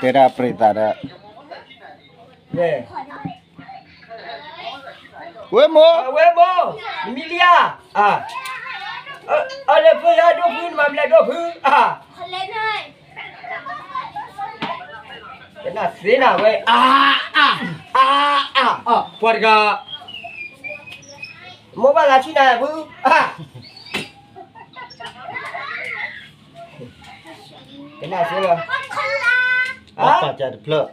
တဲဒၣ်ပြံသးဒီး, ဝဲမိၢ်, ဝဲမိၢ်, မံလံဧါ, အလဲၤဖုယၤဒိၣ်ဖု နမၤမလဲၣ်ဒိၣ်ဖု, ကနၣ်သ့နၤဝဲ, အါ, အါ, ပှၤတဂၤ, မိၢ်ဘၣ်သးဆံၣ်နၤဖု, ကနၣ်သ့လီၤ, ပှၤတဖျၢၣ်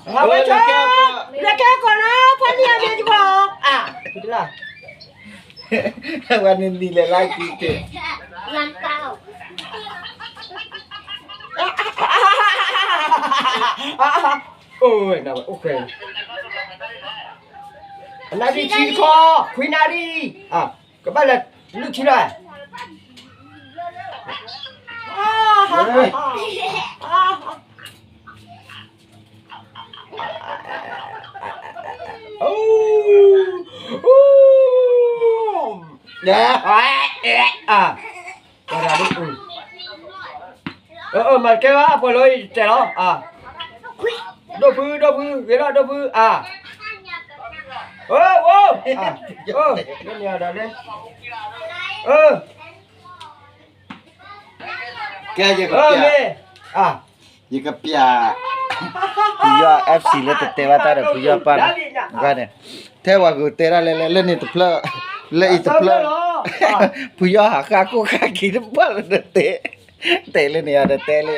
ဟးဝဲဆိ, လဲၤကဲကီးနီၤ ဖါနံၣ်အမ့ၢ်တကီး, ဝဲန့ၣ်နံၤလဲၤလၢကံက့ၤ, အိၣ်နဝဲအိၣ်ဃဲ, နၣ်ရံၣ်ဆံတခီ, ခွံနၣ်ရံၣ်, ကဘၣ်လဲၤလုၢ်ထံလီၤ, မၤတကဲဘၣ် ပှၤလီၤအံၤတဲလီၤ, ဒိၣ်ဖု ဒိၣ်ဖု ဂ့ၤလီၤ ဒိၣ်ဖု, အိၣ်, လၢန့ၣ်ဒီးလၢ, ကဲယကပျး, ယကပျး, ဖုယီၢ် FC လၢတတဲဘၣ်တၢ်ဒီးဖုယီၢ်ပၢ်န့ၣ်, ထဲဝဲကတဲဒၣ်လဲၣ် လၢန့ၣ်တဖျၢၣ်, လၢအံၤတဖျၢၣ်, ဖုယီၢ်ဟးဃၣ်ကိၢ်ဃၣ်က့ၤတပှၢ်လၢတတဲ, တဲလၢန့ၣ်ဒီးတဲလၢ,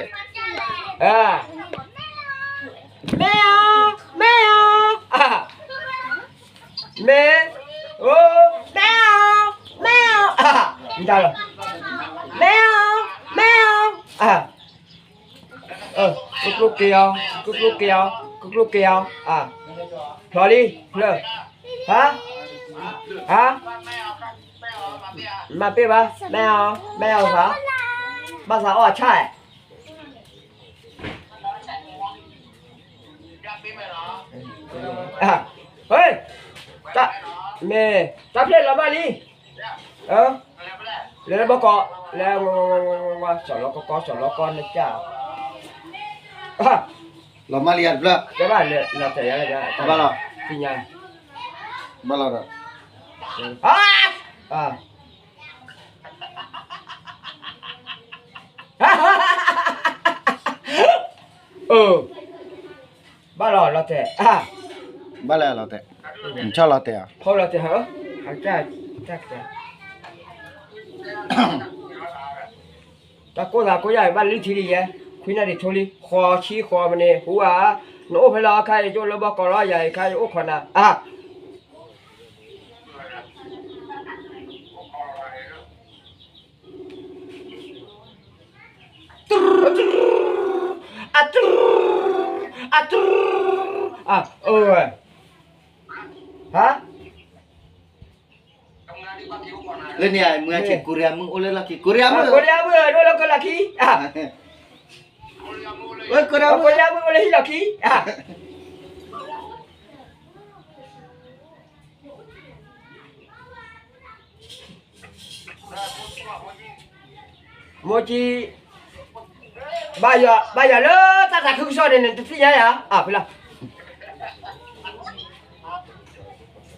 မ့ၢ်အီၤ, မ့ၢ်အီၤ, မ့ၢ်, အိ, မ့ၢ်အီၤ, မ့ၢ်အီၤ, မ့ၢ်အီၤ, မ့ၢ်အီၤ, ကျိကျိက့ၤအီၤ, ကျိကျိက့ၤအီၤ, ကျိကျိက့ၤအီၤ, ဖျီလံ, ဖျီ, ဟါ, ဟါ, မၤပ့ၢ်ဘၣ်, မ့ၢ်အီၤ, မ့ၢ်အီၤဘၣ်, ဘၣ်သးအီၣ်အဆၣ်, မ့ၢ်, တၢ်ဖျဲၣ်လီၤမၢ်လံ, လဲၤလၢဘီကီး, လဲၤ, စီၤလီကီကီ စီၤလီကီနကၢ်, လီၤမၢ်လံယၤတဖျၢၣ်, တဲဘၣ်လီၤတဲာ်ယၤလၢ, ဘၣ်လီၤ, သ့ၣ်ညါ, ဘၣ်လီၤဒီး, ဘၣ်လီၤလီၤတဲာ်, ဘၣ်လီၤလီၤတဲာ်, နဆီၣ်လီၤတဲာ်ဧါ, ဖီလီၤတဲာ်ဧါ, တၢ်ကိၢ်သးကိၢ်ယၢ် ဘၣ်လုၢ်ထံလံယဲ, ခွံနၣ်ရံၣ်ထိလံ, ဃိးဆံဃိးမံးနံး, ဟူဧါ, နအိၣ်ဖဲလဲၣ်ခါအံၤ ယအိၣ်လၢဘီကီးလီၤ, ယၤအံၤခါယအိၣ်ခိးနၤ, အါ အတရူ, အတရူ, အတရူ, အဝဲ, ဟါ, လၢန့ၣ် မုၢ်အဆ့ၣ် ကိရံယါမုၣ်အိၣ်လၢလီၢ်ခံ, ကိရံယါမုၣ်, ကိရံယါမုၣ် အိၣ်လၢလီၢ်ခံ, ကိရံယါမုၣ် ကိရံယါမုၣ်အိၣ်လၢဟံၣ်လီၢ်ခံ. မိၢ်ကၠံ, ဘၣ်ယွၤ, ဘၣ်ယွၤလၢတၢ်သးခုကစီၣ်န့ၣ် နတသ့ၣ်ညါယၤ, အဖုလီၤ,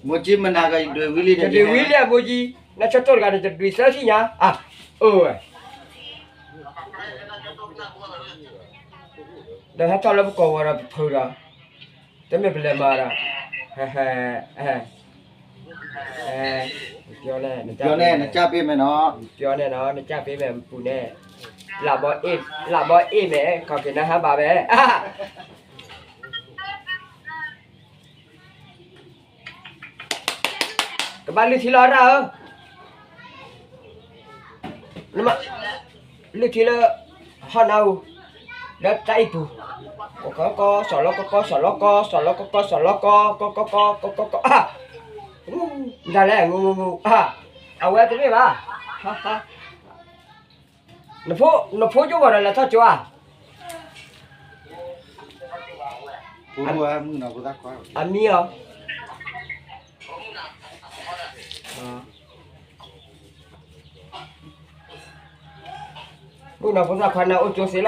မိၢ်ကၠံမနၤကဒွံးဝံၤလံ, တဒွံးဝံၤလံ မိၢ်ကၠံ, နဆၢတိၢ်တဂၤန့ၣ် တဒွံးသၢသ့ၣ်ညါ, အ, အိၣ်ဝဲ ဒီးဟဲထီၣ်လၢပကိာ်ဝဲဒီးပဖုဒီး, တမ့ၢ်ပလဲၤမၤဒီး, ဟဲ, ဟဲ, ဟဲ, ဟဲ, နပျီန့ၣ်, နပျီန့ၣ်နီၤ, နပျီန့ၣ်နီၤ, နကၢ်ပ့ၤမဲာ်ပူၤန့ၣ်, လၢဘီအ့ၣ်, လၢဘီအ့ၣ်မဲာ်, ခီက့ၤနဟးဘၣ်ဝဲ ကဘၣ်လုၢ်ထံလီၤရၣ်ဧၢ, နမ, လုၢ်ထံလၢ, ဟီၣ်နါအူ, လၢတၢ်အံၣ်ပူၤ, ကကီကီ စီၤလီကီကီ စီၤလီကီ စီၤလီကီကီ စီၤလီကီ ကီကီကီ ကီကီကီ, ဒ်လဲၣ် ငူငူငူ, အဝဲတမ့ၢ်ဘၣ်, နဖိ, နဖိကၠိဘၣ်ဒီးလဲၤထီၣ်ကၠိဧါ, အမံၤအီၤ မုၣ်ကနီၤဖိသၣ်ခွါန့ၣ်အိၣ်ကၠိသ့လီၤ,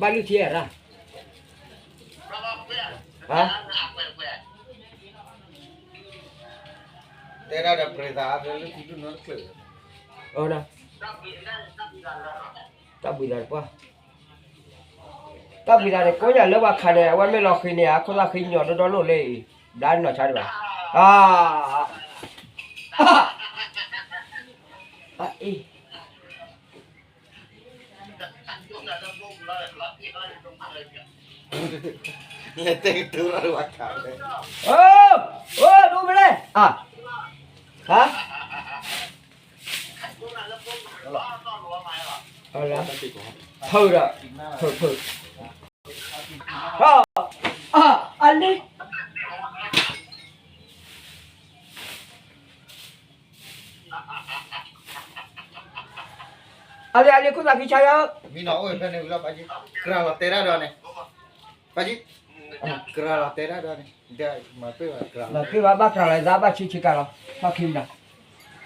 ဘၣ်လုၢ်ထံဧါ, ဟါ, တဲဒၣ်ဒီးပြ့သးအါဖဲလုၢ်ထံလုၢ်နီတကျၢၤ, တၢ်ဘှံးသးတပှၢ်, တၢ်ဘှံးသးန့ၣ် ကိးညါလၢပှၤခးန့ၣ် အဝဲမ့ၢ်လီၤဃံၤန့ၣ် အခိၣ်သၣ်ဃံညီဒီဒီလိာ်လၢအံၤ, ဘျါနီၢ်ဆါဒံးဘၣ်, အါ, အါ, အါ, အ့ လဲၤတဲကတိၤရၣ်ဝဲခါ, အိၣ်, အိၣ် ဒိၣ်မလဲၣ်, အါ, ဟါ, ဖုဒီး, ဖု, ဖု, အါလံ, အါလံ ခိၣ်သၣ်ခံဆါယၤ, မ့ၢ်နီၤအိၣ်ဖဲန့ၣ်ဝံၤလီၤ, ပာ်ကံ, ကြၤလီၤတဲဒၣ်ဒီးန့ၣ်, ပာ်ကံ, ကြၤလီၤတဲဒၣ်ဒီးန့ၣ်, မၤပ့ၢ်ဘၣ်ကြၤလီၤ, မၤပ့ၢ်ဘၣ်ဘၣ်ကြၤလီၤသးဘၣ်ဆံးဆံးကၤလီၤ, ထီၣ်ခံမနၤ,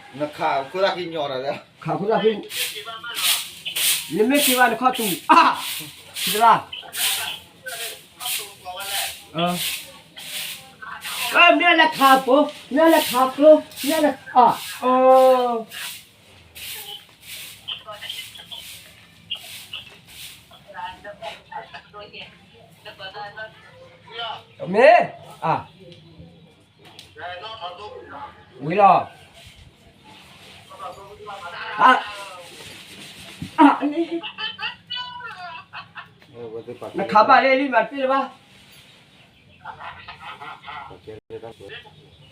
နခးခိၣ်သၣ်ခံညီဒီး, ခးခိၣ်သၣ်ခံ, နမ့ၢ်က့ၤဘၣ်နခီၣ်တူာ်, အါ, တလါ မ့ၢ်လဲၤခးဖိ, မ့ၢ်လဲၤခးကျိ, မ့ၢ်လဲၤ, အါ, မ့ၢ်, အါ, ဝံၤလီၤ, အါ, အါ, နခးဘၣ်လၢလံမၤတပ့ၢ်လၢၤဘၣ်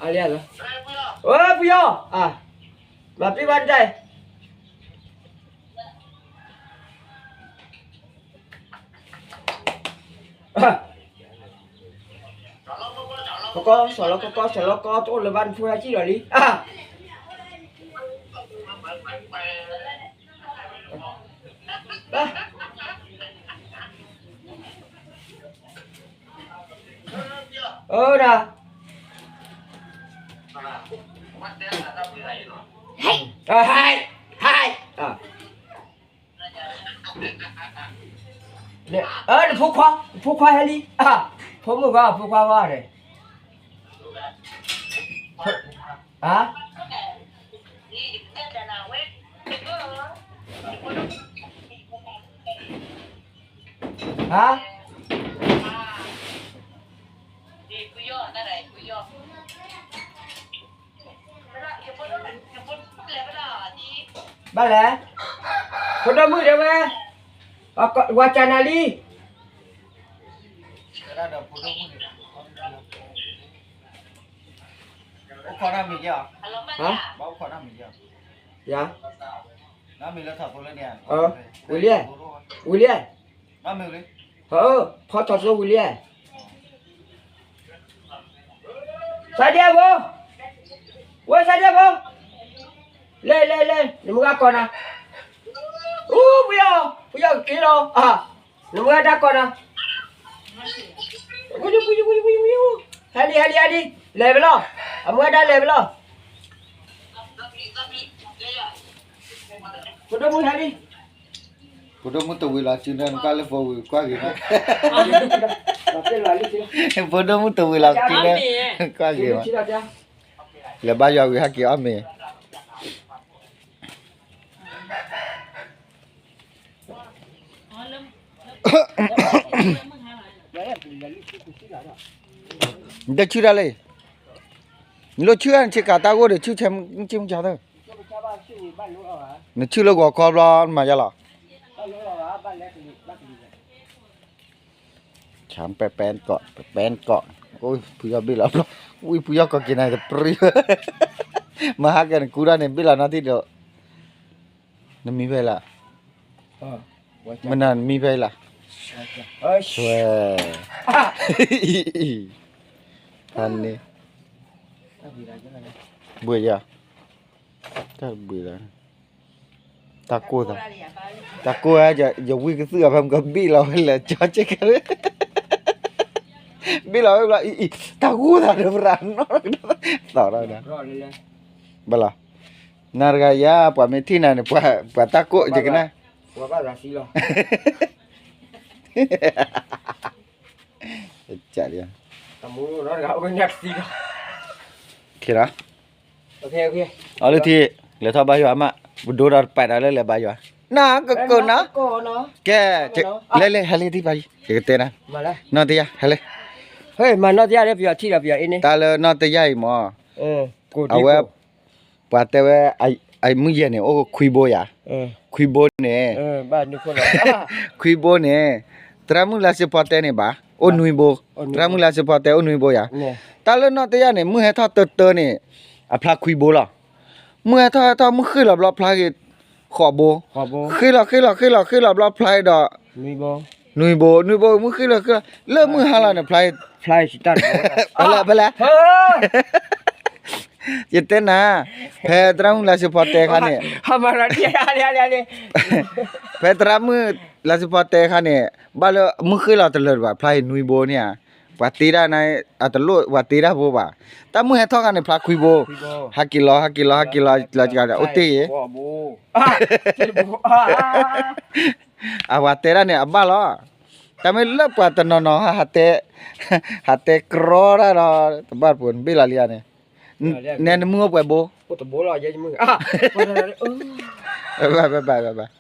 အါလံလီၤ, အိ ပယီၤ, အါ, မၤပ့ၢ်ဘၣ်တၢ်, ကကီ, စီၤလီကကီ, စီၤလီကီ တအိၣ်လၢၤဘၣ် နဖိဟဲကံၣ်လီၤလံ, အါ, အၢဒၣ်, ဟဲ, ဟဲ, အါ, နဖိခွါ, နဖိခွါဟဲလံ, အါ, ဖိမုၣ်ဂီၢ် ဖိခွါဂီၢ်န့ၣ်, အါ, ဟါ, ဘၣ်လဲၣ်, ဖိဒိၣ်မုၣ်ဒဲဝဲ, ဝၤကၢနၤလံ, ဟါ, ယၤ, ဝံၤလံ, ဝံၤလံ, ဟၢ, ဖီထီၣ်သိဝံၤလံ, စးဒဲးဖိ, ဝဲစးဒဲးဖိ, လဲၤ လဲၤ လဲၤ နမုၢ်ဂၤကီၢ်နၤ, အူ ပယီၤ, ပယီၤက့ၤလီၤ, နမုၢ်ဂၤတၢ်ကီၢ်နၤ, ဟဲလံ ဟဲလံ ဟဲလံ, လဲၤဝဲလီၤ, အမုၢ်ဂၤတၢ်လဲၤဝဲလီၤ, ဖိဒိၣ်မုၣ်ဟဲလံ, ဖိဒိၣ်မုၣ်တဝံၤလီၤစုန့ၣ် နကွၢ်လၢဖိဝံၤကွၢ်ဂ့ၤမး, ဖိဒိၣ်မုၣ်တဝံၤလီၤစုန့ၣ် ကွၢ်ဂ့ၤမး, လဲၤဘါယွၤဝံၤဟဲက့ၤအီၣ်မ့ၤ နတဆူၣ်တၢ်လဲၣ်, နလိၣ်ဆူၣ်နဆ့ကၤတၢ်ဂိၢ်ဒီး ဆူၣ်ဆဲးမုၢ်ကၠိမုၢ်ကၠိသၢ, နဆူၣ်လၢဂီၤခီဘျီ နမၤယါလီၤ, ဆၣ်ပဲပဲကီး ပဲပဲကီး, အိၣ်ဖုယီၢ်ဘ့ၣ်လီၤဘျီ, ဝံဖုယီၢ်ကီၢ်က့ၤနၤတပြံ, မဟါကနကူတၢ်န့ၣ် ဘ့ၣ်လီၤနီၢ်ထံဒိး နမံဖဲလၢ, မနၤနမံဖဲလၢ, ဆွဲ, ဖးန့ၣ်, ဘှံးယၤ, တၢ်ဘှံးလီၤ, တၢ်ကိၢ်သး, တၢ်ကိၢ်ဧါ, ယဝံကသုၣ်အဖဲမကဘ့ၣ်လီၤဝဲလၢကၠီက့ၤကရၢ ဘ့ၣ်လီၤဝဲဘျီ အံၤ အံၤ တၢ်ဂိၢ်သးဒီးပရၤနီၣ် သီၣ်ထီၣ်ဝဲဒၣ် ဘၣ်လီၤ နၤတဂၤယၤ ပှၤမ့ၢ်ထံၣ်နၤန့ၣ် ပှၤတၢ်ကိးယကနၣ် လီၤ အီၤလၢထံ လဲၤထီၣ်ဘါယွၤမး ပဒိဒီးတပာ်တၢ်လၢလဲၤဘါယွၤ နကကိးနီၤ ကဲ လဲၤလဲၤ ဟဲလၢထံဘါယွၤ ယကတဲနၤ နီၢ်တယၢ် ဟဲလၢ ဟဲလၢ မၤနီၢ်တယၢ်လၢပယီၤထံၣ်ဒီးပယီၤအ့န့ၣ် တၢ်လၢနီၢ်တယၢ်အံၤမၢ် အဝဲ ပှၤတဲဝဲ အမုၢ်ယဲၢ်န့ၣ် အိၣ်ခွံဘိယၤ ခွံဘိန့ၣ် ခွံဘိန့ၣ် သရၣ်မုၣ်လါစ့ဖီတဲန့ၣ်ဘၣ် အိၣ်နွံဘိ သရၣ်မုၣ်လါစ့ဖီတဲအိၣ်နွံဘိယၤ တၢ်လၢနီၢ်တယၢ်န့ၣ် မုၢ်ဟဲထီၣ်တၢတၢန့ၣ် အဖျါခွံဘိလီၤ မုၢ်ဟဲထီၣ်ဟဲထီၣ် မုၢ်ဃ့ၢ်လီၤဘျီဖျါက့ၤ ဃိးဘိ ဃ့ၢ်လီၤဃ့ၢ်လီၤဃ့ၢ်လီၤဃ့ၢ်လီၤဘျီဖျါက့ၤဒီး နွံဘိ နွံဘိ မုၢ်ဃ့ၢ်လီၤဃ့ၢ်လီၤ လၢမုၢ်ဟါလီၤန့ၣ် ဖျါ ဖဲလဲၣ် ယတဲနၤ ဖဲသရၣ်မုၣ်လါစ့ဖီတဲခါန့ၣ် ဖဲသရၣ်မုၣ်လါစ့ဖီတဲခါန့ၣ် ဘၣ်လၢမုၢ်ဃ့ၢ်လီၤတလၢာ်တဘၣ် ဖျါအံၤနွံဘိန့ၣ်ဧါ ပှၤတ့ဒၣ်န့ၣ် အတလိၣ် ပှၤတ့ဒၣ်ဘိဘၣ် တၢ်မုၢ်ဟဲထီၣ်ခါန့ၣ် ဖျါခွံဘိ ဟဲက့ၤလီၤ ဟဲက့ၤလီၤ ဟဲက့ၤလီၤ လီၤကဒီး အိၣ်တ့ၢ်ယ့ၣ် အဝဲတဲဒၣ်န့ၣ် အဘၣ်လီၤ တၢ်မ့ၢ်လၢပှၤတနီၤနီၤ ဟးတဲ ဟးတဲကြီတၢ်ဒီး တဘၣ်ပှၤနဘ့ၣ်လီၤလံဧါန့ၣ် နဲနမုၢ်အိၣ်ပှဲၤဘိ ဘၣ်ဘၣ်ဘၣ်ဘၣ်